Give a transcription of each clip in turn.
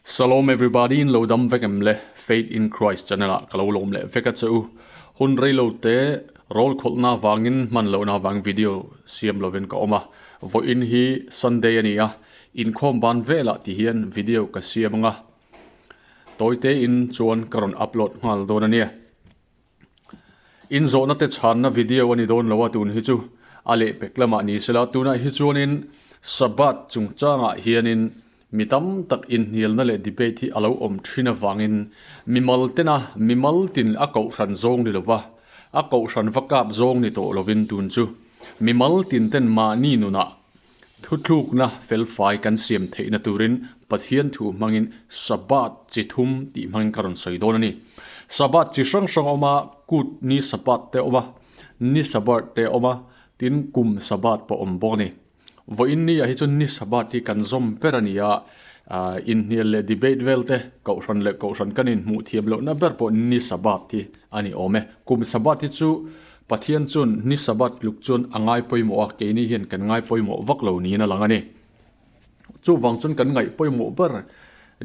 Shalom everybody in lo dam vek em le Faith in Christ channel ah ka lo lawm leh vek a che u. Hun rei lo te roll khawlhna vangin hman lohna vang video siam lovin ka awm a. Vawiin hi Sunday a ni a, inkhawm ban velah ti hian video ka siam anga tawite in chuan ka rawn upload nghal dawn a nia. In zawhna te chhanna video a ni dawn lo a tun hi chu a lehpek lamah ni sela tunah hi chuanin Sabbath chungchangah hianin mi tam tak inhnialna leh debate hi a lo awm thin avangin mimal tena mimal tin a kohhran zawng ni lova a kohhran va kap zawng ni tawh lovin tun chu mimal tin ten mahni nunah Thuthlukna felfai kan siam theihna turin Pathian thu hmangin Sabbath chi thum tih hmangin ka rawn sawi dawn a ni. Sabbath chi hrang hrang a awm a, kut ni Sabbath te a awm a, ni Sabbath te a awm a, tin kum Sabbath pawh a awm bawk a ni. Vawiin ni ah hi chuan ni Sabbath hi kan zawm ber a ni a, inhnial leh debate vel te, kohhran leh kohhran kan inhmuh thiam lohna ber pawh ni Sabbath hi a ni awm e. Kum Sabbath hi chu Pathian chuan ni Sabbath tluk chuan a ngai pawimawh a, keini hian kan ngai pawimawh vak lo niin a lang a ni. Chuvang chuan kan ngaih pawimawh ber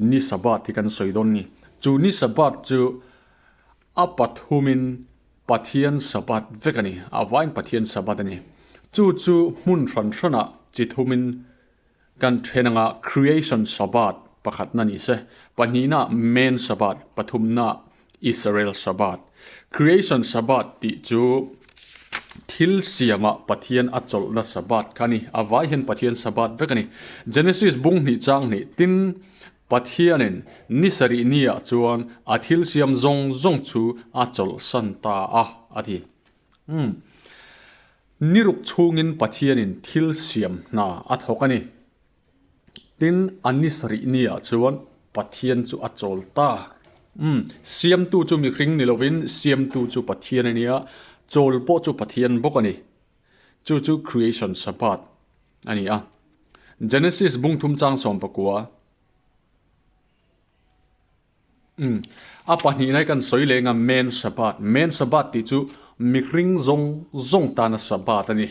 ni Sabbath hi kan sawi dawn ni. Chu ni Sabbath chu a pathumin Pathian Sabbath vek a ni, a vain Pathian Sabbath a ni. Chu chu hmun hran hranah chi thumin kan then anga Creation Sabbath pakhatna ni se, pahnihna Man Sabbath, pathumna Israel Sabbath. Creation Sabbath tih chu thil siamah Pathian a chawlhna Sabbath kha a ni, a vai hian Pathian Sabbath vek a ni. Genesis bung hnih chang hnih tin Pathianin ni sarih niah chuan a thil siam zawng zawng chu a chawlhsan ta a, a ti. Umm. Ni ruk chhungin Pathianin thil siam hna a thawk a ni. Tin, a ni sarih niah chuan Pathian chu a chawl ta. Umm, siamtu chu mihring ni lovin siamtu chu Pathian a nia, chawl pawh chu Pathian bawk a ni. Chu chu Creation Sabbath a ni a. Genesis bungthum chang 19. Umm. A pahnihna hi kan sawi leh eng a, Men Sabbath. Men Sabbath tih chu mihring zawng zawng tana Sabbath a ni.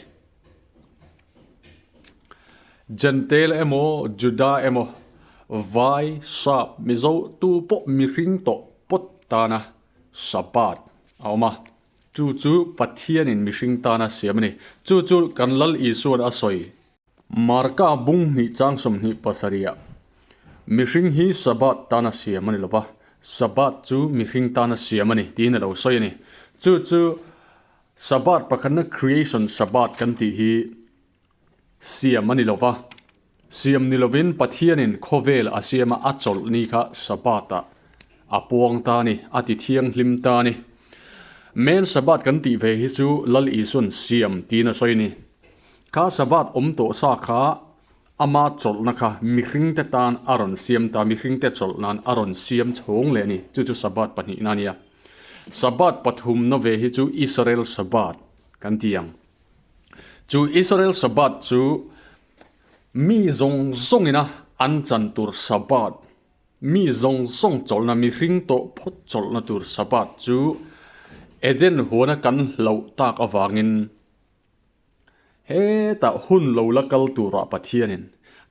Jentail emaw, Juda emaw, Vai, Sap, Mizo tu pawh mihring tawh pawt tana Sabbath a awm a. Chu chu Pathianin mihring tana siam a ni. Chu chu kan Lal Isua'n a sawi. Marka bung hnih chang 27 ah mihring hi Sabbath tana siam a ni lova, Sabbath chu mihring tana siam a ni tiin a lo sawi a ni. Chu chu Sabbath pakhatna Creation Sabbath kan tih hi siam a ni lova, siam ni lovin Pathianin khawvel a siam a, a chawlh ni kha Sabbath ah a puang ta a ni, a ti thianghlim ta a ni. Man Sabbath kan tih ve hi chu Lal Isua'n siam tiin a sawi a ni. Kha Sabbath awm tawh sa kha ama chawlhna kha mihringte tan a rawn siam ta, mihringte chawlh nan a rawn siam chhawng leh a ni. Chu chu Sabbath pahnihna a nia. Sabbath pathumna ve hi chu Israel Sabbath kan ti ang. Chu Israel Sabbath chu mi zawng zawngina an chan tur Sabbath, mi zawng zawng chawlhna, mihring tawh phawt chawlhna tur Sabbath chu Eden huana kan hlauh tak avangin, Hetah hun lo la kal turah Pathianin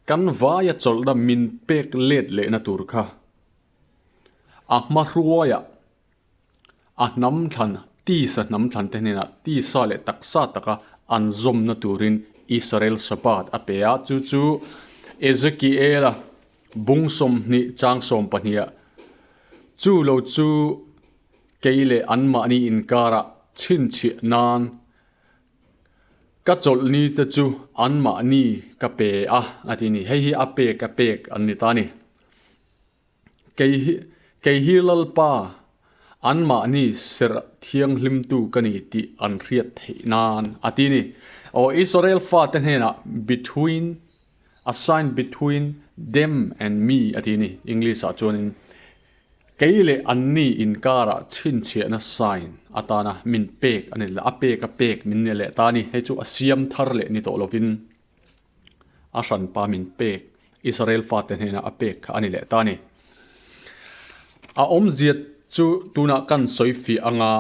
kan vaia chawlhna min pek let lehna tur kha a hma hruaiah a hnam thlan tisa hnam thlan te hnenah tisa leh taksa taka an zawmna turin Israel Sabbath a pe a, chu chu Ezekiela bung 20 chang 12 ah chu lo chu kei leh anmahni inkarah chhinchhiah nan Ka chawlhni te chu anmahni ka pe a, a ti ni. Hei hi a pek a pek an ni ta a ni. Kei hi, kei hi Lalpa, anmahni serh thianghlimtu ka ni tih an hriat theih nan, a ti ni. Aw Israel fate hnenah between, a sign between them and me, a ti ni, English ah chuanin. Kei leh anni inkarah chhinchhiahna sign atana min pek a ni la, a pek a pek min ni leh ta a ni. Hei chu a siam thar leh ni tawh lovin a hranpa min pek, Israel fate hnena a pek kha a ni leh ta a ni. A awmzia chu tunah kan sawi fiah anga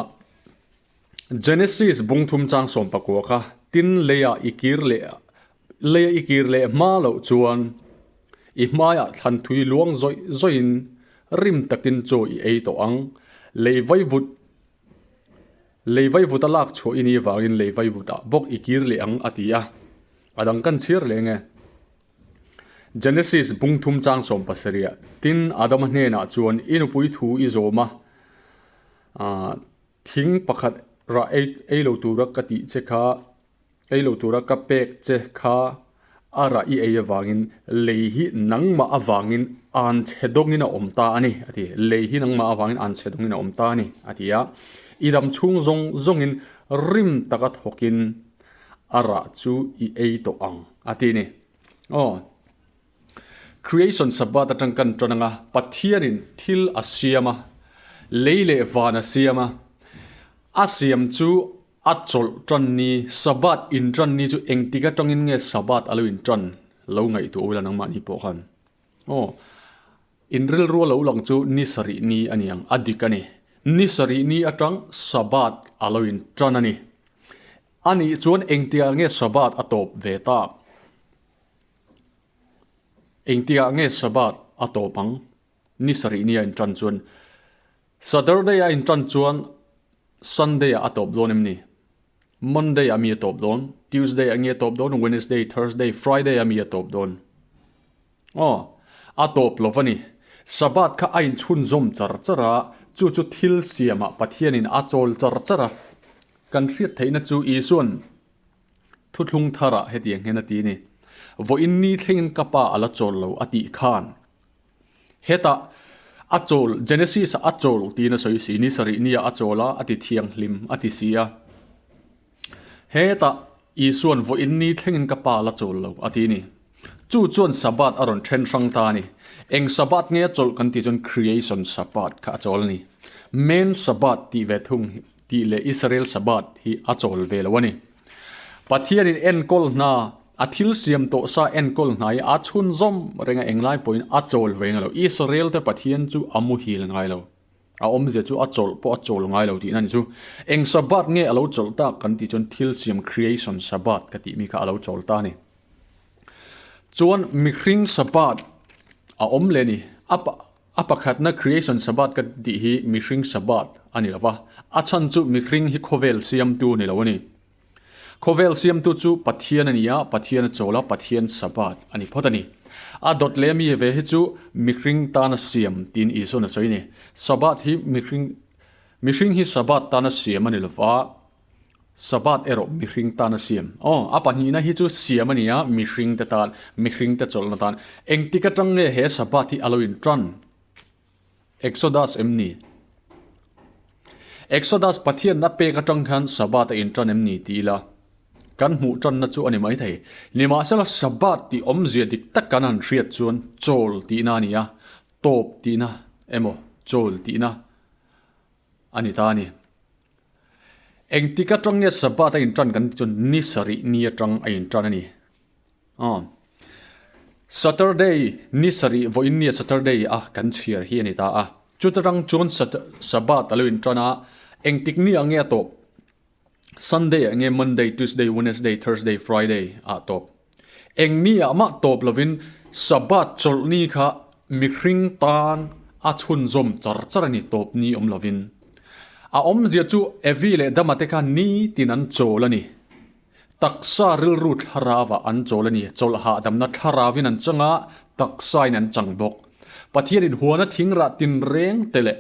Genesis bung thum chang 19 kha tin leiah i kir leh leia i kir leh hma loh chuan. I hmaiah thlan thui luang zawih zawihin rim takin chaw i ei tawh ang. Lei vaivut Lei vaivut a lak chhuah i ni vangin lei vaivut ah bawk i kir leh ang a ti a. A dang kan chhiar leh nge? Genesis bung thum chang 17 Tin, Adama hnenah chuan i nupui thu i zawm a, thing pakhat rah ei ei lo tura ka tih che kha, ei lo tura ka pek che kha a rah i ei avangin lei hi nangmah avangin an chhe dawngin a awm ta a ni a ti. Lei hi nangmah avangin an chhe dawngin a awm ta a ni a ti a. I dam chhung zawng zawngin rim taka thawkin a rah chu i ei tawh ang a ti ni. Aw. Creation Sabbath atang kan tan anga Pathianin thil a siam a, lei leh van a siam a, a siam chu a chawlh tan ni, Sabbath in tan ni chu engtik atangin nge Sabbath a lo in tan lo ngaihtuah ula nangmahni pawh khan. Aw. In rilru a lo lang chu ni sarih ni a ni ang, a dik a ni. Ni sarih ni atang Sabbath a lo in tan a ni. A nih chuan engtikah nge Sabbath a tawp ve tak? Engtikah nge Sabbath a tawp ang? Ni sarih nia intan chuan Saturday a intan chuan Sunday ah a tawp dawn em ni? Monday ah mi a tawp dawn? Tuesday ah nge a tawp dawn? Wednesday, Thursday, Friday ah mi a tawp dawn? Aw, a tawp lo va ni. Sabbath kha a inchhunzawm char char a, chu chu thil siamah Pathianin a chawl char char a. Kan hriat theihna chu Isua'n thuthlung tharah hetiang hian a ti a ni, Vawiin ni thlengin ka pa a la chawl lo a tih khan. Hetah a chawl, Genesis-ah a chawl tiin a sawi si, ni sarih nia a chawl a, a ti thianghlim a ti si a. Hetah Isua'n vawiin ni thlengin ka pa la chawl lo a ti a ni. Chu chuan Sabbath a rawn then hrang ta a ni. Eng Sabbath nge a chawlh kan tih chuan Creation Sabbath kha a chawl a ni. Man Sabbath tih ve thung tih leh Israel Sabbath hi a chawl ve lo a ni. Pathianin enkawl hna, a thil siam tawh sa enkawl hna hi a chhunzawm reng a, englai pawhin a chawl ve ngai lo. Israel te Pathian chu a muhil ngai lo. A awmzia chu a chawlh pawh a chawl ngai lo tihna a ni chu. Eng Sabbath nge a lo chawlh tak kan tih chuan thil siam creation Sabbath ka tih mi kha a lo chawl ta a ni. Chuan mihring Sabbath a awm leh a ni. A a pakhatna creation Sabbath ka tih hi mihring Sabbath a ni lo va, a chhan chu mihring hi khawvel siamtu a ni lo a ni. Khawvel siamtu chu Pathian a ni a, Pathian a chawl a, Pathian Sabbath a ni phawt a ni. A dawt leh mi ve hi chu mihring tana siam tiin Isua'n a sawi a ni. Sabbath hi mihring mihring hi Sabbath tana siam a ni lova, Sabbath erawh mihring tana siam. Aw, a pahnihna hi chu siam a ni a, mihring te tan, mihring te chawlhna tan. Engtik atang nge he Sabbath hi a lo intan? Exodus em ni? Exodus Pathianna pek atang khan Sabbath a intan em ni ti ila kan hmuh tanna chu a ni mai thei. Nimahsela Sabbath tih awmzia dik tak kan han hriat chuan chawl tihna a ni a, tawp tihna emaw chawl tihna a ni ta a ni. Engtik atang nge Sabbath a intan kan tih chuan ni sarih ni atang a intan a ni. Aw. Saturday ni sarih vawiin nia Saturday a kan chhiar hi a ni ta a. Chuta tang chuan Sabbath a lo intan a, engtik ni ah nge a tawp? Sunday ah nge Monday, Tuesday, Wednesday, Thursday, Friday ah tawp. Eng ni ah mah tawp lovin Sabbath chawlh ni kha mihring tan a chhunzawm char char a ni tawp ni awm lovin. A awmzia chu Evi leh Dama te kha nitin an chawl a ni. Taksa rilru thlarauah an chawl a ni. Chawlh hahdamna thlarauin an chang a, taksain an chang bawk. Pathianin huana thingrah tinreng te leh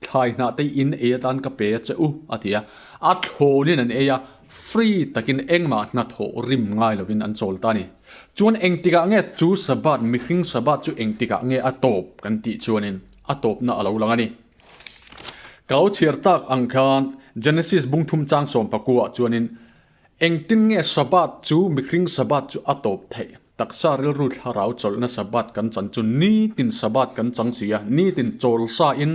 thlai hnah te in ei atan ka pe a che u, a ti a. A thlawnin an ei a, free takin engmah hnathawh rim ngai lovin an chawl ta a ni. Chuan engtikah nge chu Sabbath, mihring Sabbath chu engtikah nge a tawp kan tih chuanin a tawpna a lo lang a ni. Kau chhiar tak ang khan Genesis bungthum chang 19 ah chuanin engtin nge Sabbath chu mihring Sabbath chu a tawp theih? Taksa rilru thlarau chawlhna Sabbath kan chan chu nitin Sabbath kan chang si a, nitin chawlsa in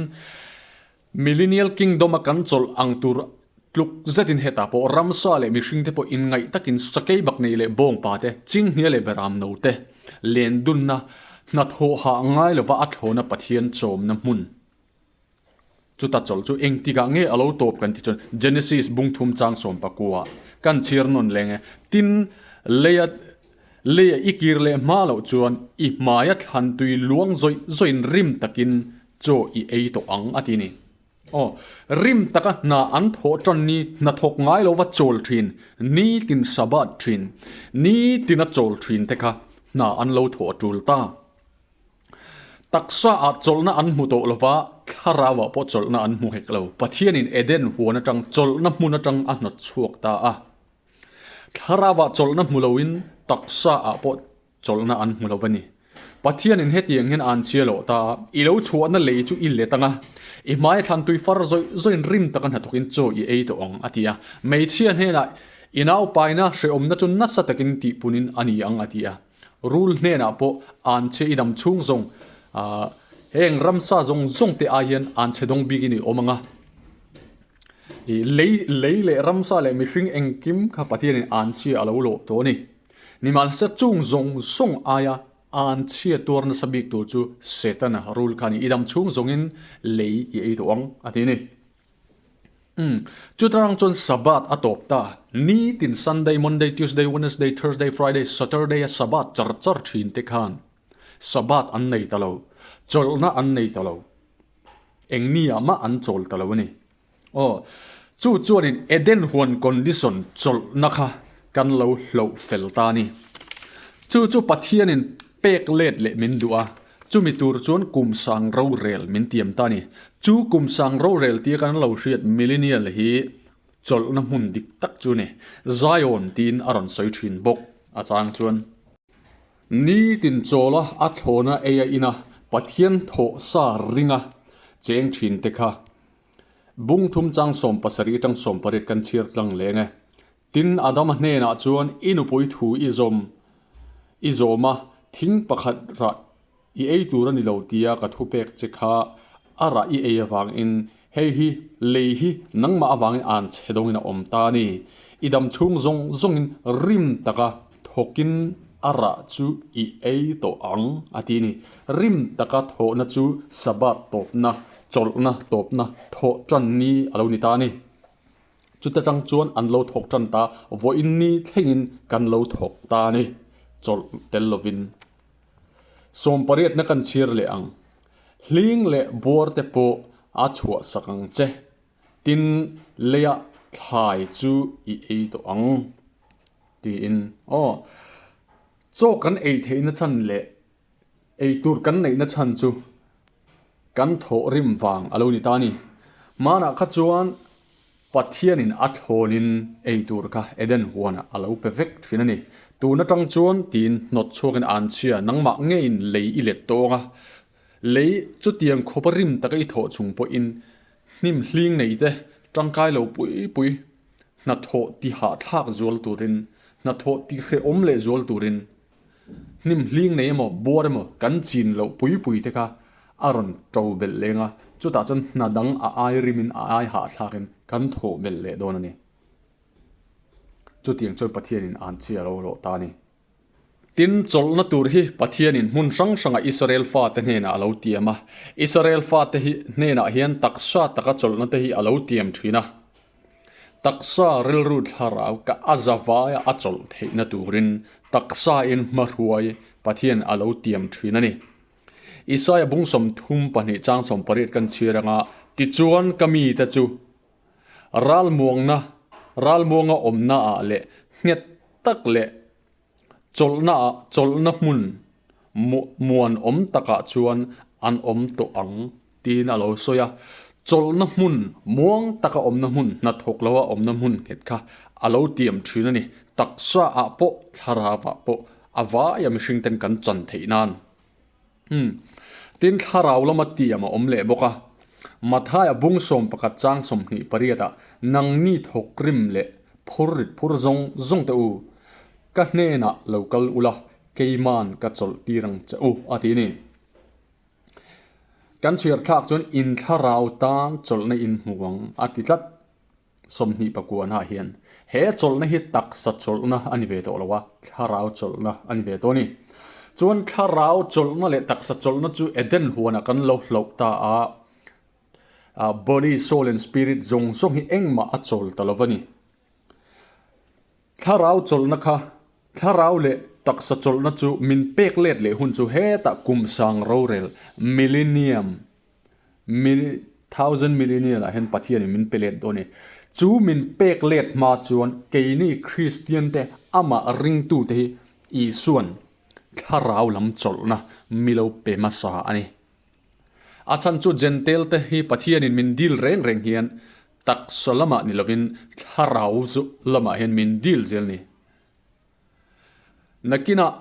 Millennial Kingdom a kan chawlh ang tur tluk zetin hetah pawh ramsa leh mihring te pawh inngaih takin sakei bak nei leh bawngpa te, chinghnia leh beram no te lendunna hnathawh hah ngai lova a thlawna Pathian chawmna hmun. Chuta chawlh chu engtikah nge a lo tawp kan tih chuan Genesis bungthum chang 19 kan chhiar nawn leng e. Tin, leia Leia i kir leh hma loh chuan i hmaia thlan tui luang zawih zawihin rim takin chaw i ei tawh ang a ti ni. Aw, rim taka hna an thawh tan ni hnathawk ngai lova chawl thin, nitin Sabbath thin, nitina chawl thin te kha hna an lo thawh a tul ta. Taksa ah chawlhna an hmu tawh lova, thlarau ah pawh chawlhna an hmu hek lo. Pathianin Eden huan atang chawlhna hmun atang a hnawt chhuak ta a. Thlarau ah chawlhna hmu loin taksa ah pawh chawlhna an hmu lo a ni. Pathianin hetiang hian an chhia loh ta a, i lo chhuahna lei chu i let ang a, i hmai thlan tui far zawih zawihin rim taka hnathawkin chaw i ei tawh ang, a ti a. Hmeichhia hnenah i naupaina hrehawmna chu nasa takin tihpunin a ni ang, a ti a. Rul hnenah pawh an chhe i dam chhung zawng, heng ramsa zawng zawng te ai hian an chhe dawng bikin i awm ang a. I lei lei leh ramsa leh mihring engkim kha Pathianin an chhia a lo lawh tawh a ni. Nimahse chung zawng zawng aia an chhia tuar nasa bik tur chu Setana rul kha a ni. I dam chhung zawngin lei i ei tawh ang a ti a ni. Umm, chutarang chuan Sabbath a tawp ta. Nitin Sunday, Monday, Tuesday, Wednesday, Thursday, Friday, Saturday a Sabbath char char thin te khan Sabbath an nei ta lo, chawlhna an nei ta lo. Eng ni ah mah an chawl ta lo a ni. Aw, chu chuanin Eden huan condition chawlhna kha kan lo hloh fel ta a ni. Chu chu Pathianin pek let leh min duh a, chumi tur chuan kum sang rorel min tiam ta a ni. Chu kum sang rorel tia kan lo hriat millennial hi chawlhna hmun dik tak chu a ni. Zion tiin a rawn sawi thin bawk a chang chuan. Nitin chawla a thlawna ei a ina Pathian thawh sa ringa cheng thin te kha Bung thum chang 70 atang 80 kan chhiar tlang leng e. Tin, Adama hnenah chuan i nupui thu i zawm i zawm a, thing pakhat rah i ei tur a ni lo tia ka thu pek che kha a rah i ei avangin hei hi lei hi nangmah avangin an chhe dawngin a awm ta a ni. I dam chhung zawng zawngin rim taka thawkin a rah chu i ei tawh ang a ti a ni. Rim taka thawhna chu Sabbath tawpna Chawlhna, tawpna, thawh tan ni a lo ni ta a ni. Chuta tang chuan an lo thawk tan ta, vawiin ni thlengin kan lo thawk ta a ni, chawlh tel lovin. Sawmpariatna kan chhir leh ang. Hling leh buar te pawh a chhuah sak ang che. Tin, leiah thlai chu i ei tawh ang, tiin. Aw, chaw kan ei theihna chhan leh Eitur kan neihna chhan chu kan thawh rim vang a lo ni ta a ni. Hmanah kha chuan Pathianin a thlawnin eitur kha Eden huanah a lo pe vek thin a ni. Tun atang chuan tiin hnawt chhuakin an chhia nangmah ngeiin lei i let tawng a, lei chutiang khawpa rim taka i thawh chung pawhin hnim hling nei te tangkai lo pui pui hnathawh tihahthlak zual turin hnathawh tihrehawm leh zual turin Hnim hling nei emaw, buar emaw kan chin loh pui pui te kha a rawn to belh leng a, chutah chuan hna dang a ai rimin a ai hahthlakin kan thawh belh leh dawn a ni. Chutiang chuan Pathianin an chhia lo hlawh ta a ni. Tin, chawlhna tur hi Pathianin hmun hrang hranga Israel fate hnenah a lo tiam a. Israel fate hi hnenah hian taksa taka chawlhna te hi a lo tiam thin a. Taksa rilru thlarau ka a zavaia a chawlh theihna turin taksain hmahruai Pathian a lo tiam thin a ni. Isaia bung 32 chang 18 kan chhir anga tichuan ka mite chu ralmuangna ralmuanga awmna ah leh nghet tak leh chawlhna ah chawlhna hmun muan awm takah chuan an awm tawh ang tiin a lo sawi a. Chawlhna hmun muang taka awmna hmun, hnathawk loa awmna hmun nghet kha a lo tiam thin a ni. Taksa ah pawh, thlarau ah pawh a vaia mihring ten kan chan theih nan. Umm. Tin, thlarau lama tiam a awm leh bawk a. Mathaia bung 11 chang 28 ah nangni thawkrim leh phur rit phur zawng zawng te u, ka hnenah lo kal ula, keiman ka chawlh tir ang che u, a ti a ni. Kan chhiar thlak chuan in thlarau tan chawlhna in hmu ang, a ti tlat. 29 ah hian he chawlhna hi taksa chawlhna a ni ve tawh lo a, thlarau chawlhna a ni ve tawh a ni. Chuan thlarau chawlhna leh taksa chawlhna chu Eden huanah kan lo hloh ta a, body, soul and spirit zawng zawng hi engmah a chawl ta lo va ni. Thlarau chawlhna kha thlarau leh. taksa chawlhna chu min pek let leh hun chu hetah kum sang rorel, millennium, mil, thousand millennial ah hian Pathianin min pe let dawn a ni. Chu min pek let hma chuan keini Kristian te amah ringtute hi Isuan thlarau lam chawlhna mi lo pe hmasa a ni. A chhan chu Jentail te hi Pathianin min dil reng reng hian taksa lamah ni lovin thlarau zu lamah hian min dil zel ni. Nakinah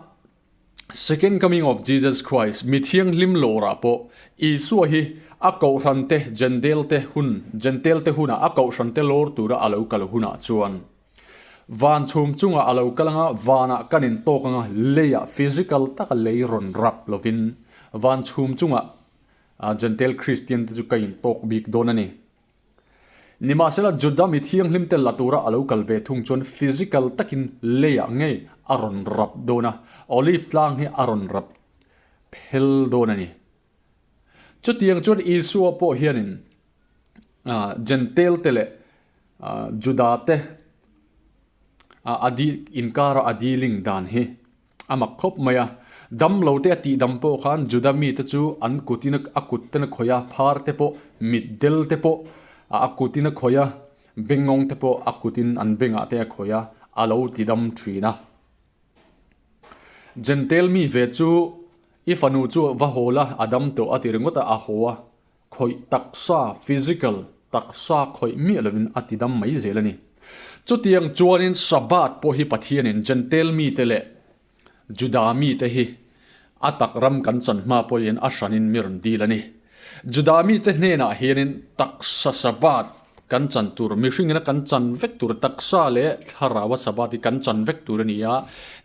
Second Coming of Jesus Christ mi thianghlim lawrah pawh Isua hi a kohhran te Jentail te hun Jentail te hunah a kohhran te lawr tura a lo kal hunah chuan van chhum chungah a lo kal anga vanah kan intawk anga leiah physical taka lei rawn rap lovin van chhum chungah Jentail Kristian te chu ka intawk bik dawn a ni. Nimahsela Juda mi thianghlim te la tura a lo kal ve thung chuan physical takin leiah ngei a rawn rap dawn a, olive tlang hi a rawn rap phel dawn a ni. Chutiang chuan Isua pawh hianin Jentail te leh Juda te a inkara a dealing dan hi A mak khawp mai a, dam lo te a tih dam pawh khan Juda mite chu an kutin a kut ten a khawih a, phar te pawh, mitdel te pawh a kutin a khawih a, bengawng te pawh a kutin an bengah te a khawih a, a lo ti dam thin a. Jentail mi ve chu i fanu chu va haw la, a dam tawh a ti ringawt a, a haw a, Khawih taksa, physical, taksa khawih miah lovin a ti dam mai zel a ni. Chutiang chuanin Sabbath pawh hi Pathianin Jentail mite leh Juda mite hi a tak ram kan chan hma pawhin a hranin mi rawn dil a ni. Juda mite hnenah hianin taksa Sabbath kan chan tur, mihringina kan chan vek tur, taksa leh thlaraua Sabbath hi kan chan vek tur a ni a,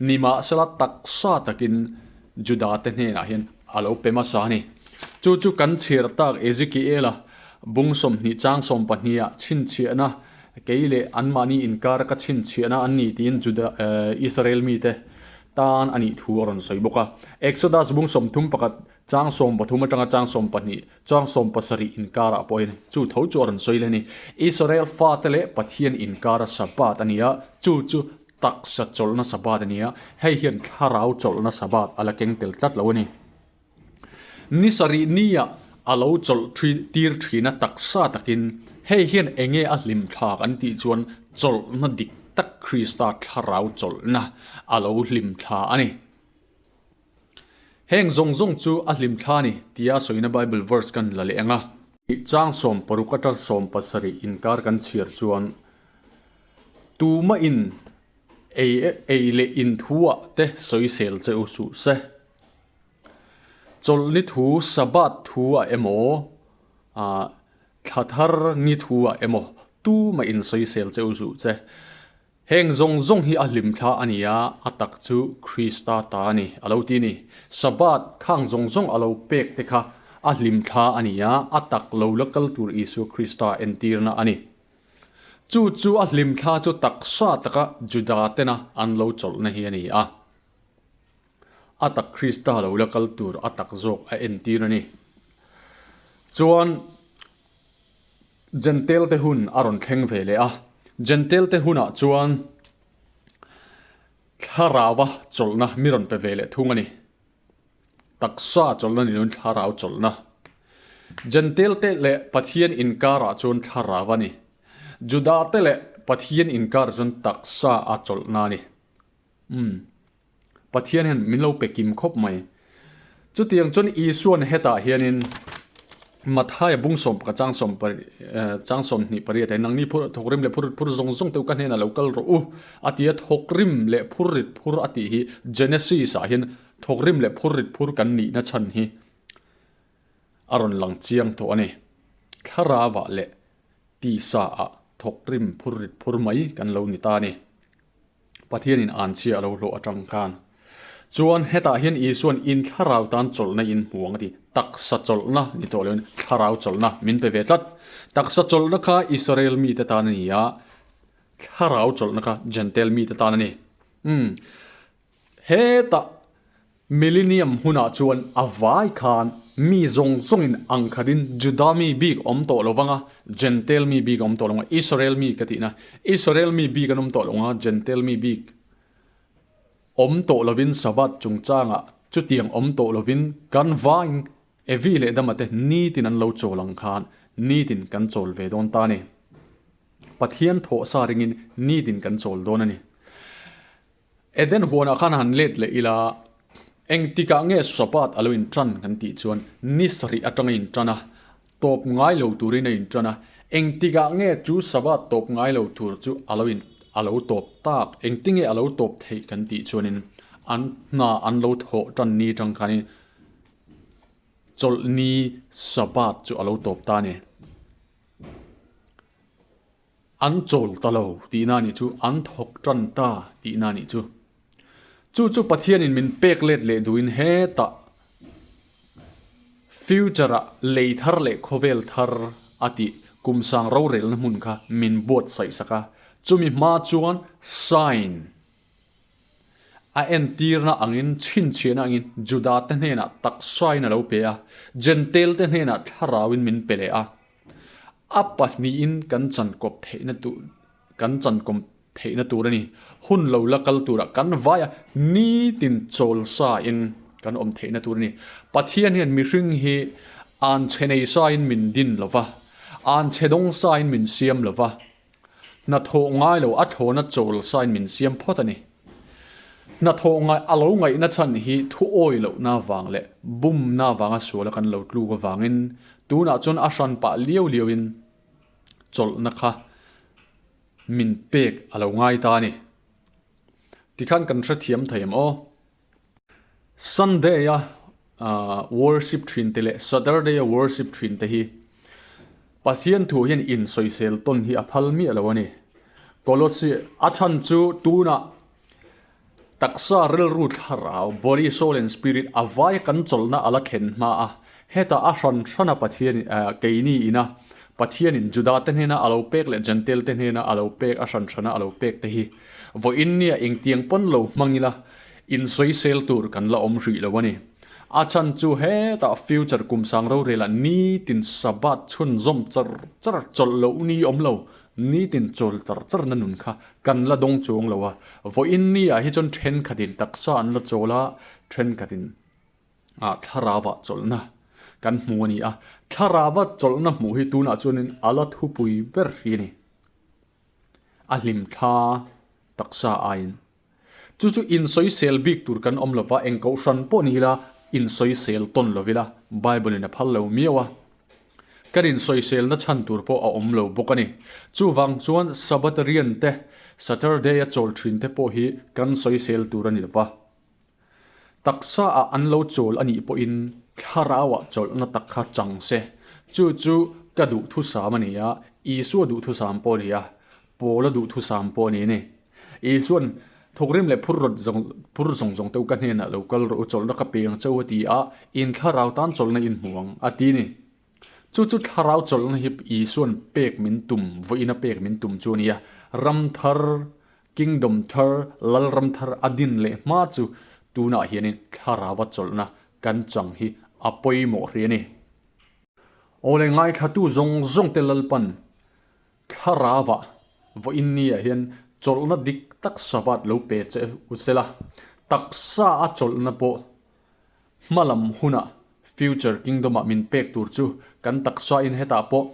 nimahsela taksa takin Juda te hnenah hian a lo pe hmasa a ni. Chu chu kan chhiar tak Ezekiela bung 20 chang 12 ah chhinchhiahna kei leh anmahni inkar ka chhinchhiahna an ni tiin Juda Israel mite tan a nih thu a rawn sawi bawk a. Exodus bung 31 chang 13 atanga chang 12 chang 17 inkarah pawh hian chu tho chu a rawn sawi leh a ni. Israel fate leh Pathian inkara Sabbath a ni a, chu chu taksa chawlhna Sabbath a ni a, hei hian thlarau chawlhna Sabbath a la keng tel tlat lo a ni. Ni sarih nia a lo chawlh tir thin a taksa takin hei hian enge a hlim thlak an tih chuan chawlhna dik tak Krista thlarau chawlhna a lo hlim thla a ni. Heng zawng zawng chu a hlim thla a ni tia sawina Bible verse kan la leh ang a. Chang 60 atang 70 inkar kan chhiar chuan tumahin ei ei leh inthuah te sawisel che u suh se. Chawlhni thu Sabbath thu ah emaw ah thla thar ni thu ah emaw tumah in sawisel che u zuh che. Heng zawng zawng hi a hlim thla a ni a, a tak chu Krista ta a ni a lo ti a ni. Sabbath khang zawng zawng a lo pek te kha a hlim thla a ni a, a tak lo la kal tur Isua Krista entirna a ni. Chu chu a hlim thla chu taksa taka Juda tena an lo chawlhna hi a ni a. A tak Krista lo la kal tur a tak zawk a entir a ni. Chuan Jentail te hun a rawn thleng ve leh a. Jentail te hunah chuan thlarauva chawlhna mi rawn pe ve leh thung a ni. Taksa chawlhna ni loin thlarau chawlhna. Jentail te leh Pathian inkarah chuan thlarau a ni. Juda te leh Pathian inkarah chuan taksa a chawlhna a ni. Umm. Pathian hian min lo pe kim khawp mai. Chutiang chuan Isuan hetah hianin Mathaia bung sawm pakhat chang sawm chang 28 hian nangni phur thawkrim leh phur phur zawng zawng te u ka hnenah lo kal rawh u a ti a, thawkrim leh phur rit phur a tih hi Genesis ah hian thawkrim leh phur rit phur kan nihna chhan hi a rawn lang chiang tawh a ni. Thlarauah leh tisa ah thawkrim phur rit phur mai kan lo ni ta a ni. Pathianin an chhia a lo hlawh atang khan. Chuan hetah hian Isua'n in thlarau tan chawlhna in hmu ang a ti. Taksa chawlhna ni tawh loin thlarau chawlhna min pe ve tlat. Taksa chawlhna kha Israel mite tan a ni a, thlarau chawlhna kha Jentail mite tan a ni. Umm. Hetah Millennium hunah chuan a vai khan mi zawng zawngin ang khatin Juda mi bik awm tawh lo vang a, Jentail mi bik awm tawh lo vang a, Israel mi ka tihna, Israel mi bik an awm tawh lo vang a, Jentail mi bik Awm tawh lovin Sabbath chungchangah chutiang awm tawh lovin kan vaiin Evi leh Dama te nitin an lo chawl ang khan nitin kan chawl ve dawn ta a ni. Pathian thawh sa ringin nitin kan chawl dawn a ni. Eden huanah khan han let leh ila, engtikah nge Sabbath a lo intan kan tih chuan ni sarih atanga intan a, tawp ngai lo turin a intan a, engtikah nge chu Sabbath tawp ngai lo tur chu a lo in a lo tawp tak, engtinge a lo tawp theih kan tih chuanin an hna an lo thawh tan ni tang khanin chawlhni Sabbath chu a lo tawp ta a ni. An chawl ta lo tihna a nih chu, an thawk tan ta tihna a nih chu. Chu chu Pathianin min pek let leh duhin hetah future-ah lei thar leh khawvel thar a tih kum sang rorelna hmun kha min buatsaih sak a, chumi hma chuan sign a entirna angin chhinchhiahna angin Juda-te hnenah taksain a lo pe a, Jentail-te hnenah thlarauin min pe leh a. A pahnihin kan chankawp theihna tur kan chankawm theihna tur a ni. Hun lo la kal turah kan vai a, nitin chawlsa in kan awm theihna tur a ni. Pathian hian mihring hi anchhe nei sain min din lo va, anchhe dawng sain min siam lo va, Hnathawh ngai lo a thlawna chawl sain min siam phawt a ni. Hnathawh ngai a lo ngaihna chhan hi thu awi lohna vang leh bumna vanga suala kan lo tluk avangin tunah chuan a hran pah liau liauin chawlhna kha min pek a lo ngai ta a ni. Tikhan kan hrethiam thei em aw? Sunday a worship thin te leh Saturday a worship thin te hi Pathian thu hian insawisel tawn hi a phal miah lo a ni. Kolosi a chhan chu tunah taksa rilru thlarau, body, soul and spirit, a vai kan chawlhna a la thlen hma a, hetah a hran hrana Pathian keini ina Pathianin Juda te hnena a lo pek leh Gentile te hnena a lo pek a hran hrana a lo pek te hi vawiin nia engtiang pawn lo hmang ila Insawisel tur kan la awm hrih lo a ni. A chhan chu hetah future kum sang rorel ah nitin Sabbath chhunzawm char char chawlh loh ni awm lo, nitin chawl char char na nun kha kan la dawng chuang lo a. Vawiin ni ah hi chuan thenkhatin taksa an la chawl a, thenkhatin ah thlarau ah chawlhna kan hmu a ni a. Thlarau a chawlhna hmuh hi tunah chuanin a la thupui ber hi a ni. A hlimthla taksa aiin. Chu chu insawisel bik tur kan awm lova, eng kohhran pawh ni ila insawisel tawn lo ila, Bible in a phal lo miau a. Kan insawiselna chhan tur pawh a awm lo bawk a ni. Chuvang chuan Sabbatarian te, Saturday a chawl thin te pawh hi kan sawisel tur a ni lova. Taksa ah an lo chawl a nih pawhin thlarau ah chawlhna tak kha chang se. Chu chu ka duhthusam a ni a, Isua duhthusam pawh a ni a, Paula duhthusam pawh a ni a ni. Isua'n, Thawkrim leh phur rawt zawng phur zawng zawng te u ka hnenah lo kal rawh u, chawlhna ka pe ang che u a ti a, in thlarau tan chawlhna in hmu ang, a ti a ni. Chu chu thlarau chawlhna hi Isua'n pek min tum, vawiina pek min tum chu a ni a, ram thar, kingdom thar, lal ram thar a din leh hma chu tunah hianin thlaraua chawlhna kan chang hi a pawimawh hrih a ni. Awle ngaithlatu zawng zawng te Lalpan Thlarauah vawiin niah hian chawlhna dik tak Sabbath lo pe che u sela, taksa a chawlhna pawh hmalam hunah future kingdom ah min pek tur chu kan taksa in hetah pawh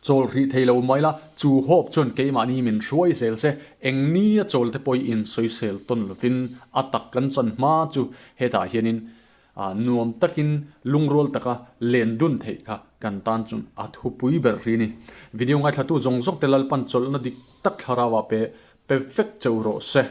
chawl hrih thei lo mai la, chu hope chuan keimahni min hruai zel se, eng ni a chawl te pawh hi insawisel tawn lovin a tak kan chan hma chu hetah hianin Nuam takin lungrual taka len dun theih kha kan tan chuan a thupui ber ri a ni. Video ngaithlatu zawng zawng te Lalpan chawlhna dik tak thlarauah pe pe vek cheu rawh se.